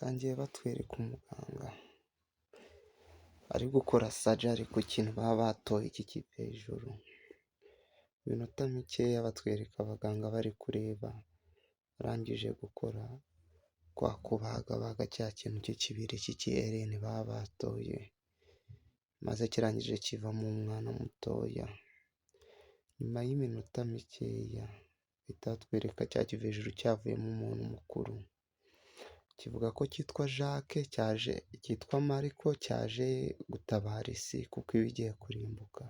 Batangiye batwereka umuganga ari gukora sajari ku kintu baba batoye cy'ikivejuru, mu minota mikeya batwereka abaganga bari kureba, arangije gukora kwa kubagabaga cya kintu cy'ikibiri cy'iki alien baba batoye, maze kirangije kivamo umwana mutoya. Nyuma y'iminota mikeya bahita batwereka cya kivejuru cyavuyemo umuntu mukuru, kivuga ko cyitwa Jacques, cyaje cyitwa Mariko, cyaje gutabara isi kuko iba igiye kurimbuka.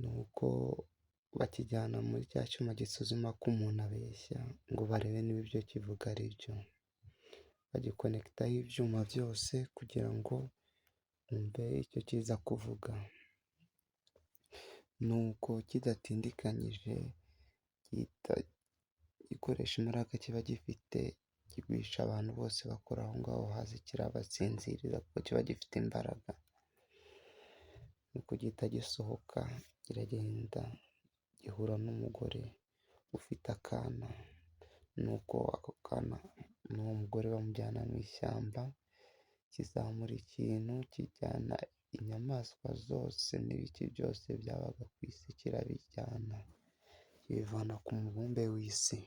Nuko bakijyana muri cya cyuma gisuzuma ko umuntu abeshya ngo barebe niba ibyo kivuga ari byo, bagikonekitaho ibyuma byose kugira ngo bumve icyo kiza kuvuga. Nuko kidatindikanyije gihita gikoresha imbaraga kiba gifite, kigwisha abantu bose bakora aho ngaho hasi kirabasinziriza kuko kiba gifite imbaraga. Nuko gihita gisohoka kiragenda gihura n'umugore ufite akana, nuko ako kana n'uwo mugore bamujyana mu ishyamba, kizamura ikintu kijyana inyamaswa zose n'ibiki byose byabaga ku isi kirabijyana, kibivana ku mubumbe w'isi.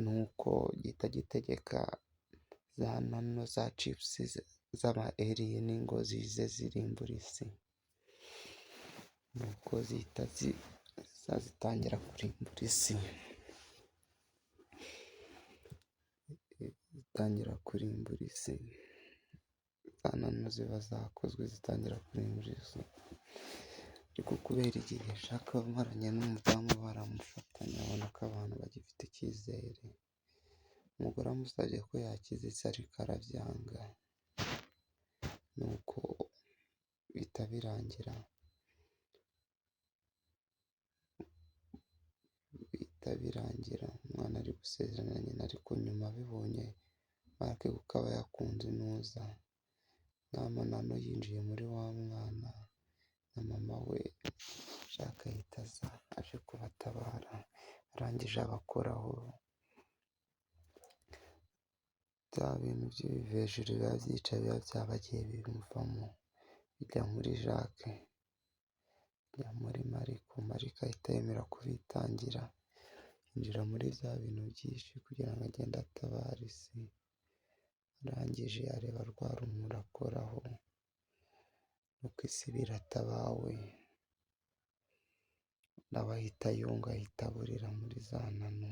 Nuko gihita gitegeka za nano za chips z'aba alien ngo zize zirimbura isi. Nuko zihita ziza zitangira kurimbura isi. Zitangira kurimbura isi. Za nano ziba zakozwe zitangira kurimbura isi. Ariko kubera igihe Jacques amaranye n'umudamu baramufatanya abona ko abantu bagifite icyizere. Umugore amusabye ko yakiza isi ariko arabyanga. Nuko bihita birangira, bihita birangira umwana ari gusezerana na nyina, ariko nyuma abibonye Mark kuko aba yakunze intuza, nano yinjiye muri wa mwana na mama we, Jacques ahita aza aje kubatabara, arangije abakoraho bya bintu by'ibivejuru biba byica biba byabagiye bimuvamo, bijya muri Jacques, bijya muri Mariko, Mariko ahita yemera kubitangira, yinjira muri bya bintu byinshi kugira ngo agende atabara isi, arangije areba rwa rumuri akoraho, nuko isi iba iratabawe, nawe ahita yunga ahita aburira muri za nano,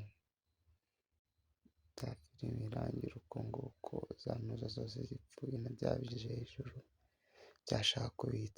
bya filime irangira uko nguko, za ntuza zose zipfuye na bya bijejuru byashaka kubihitana.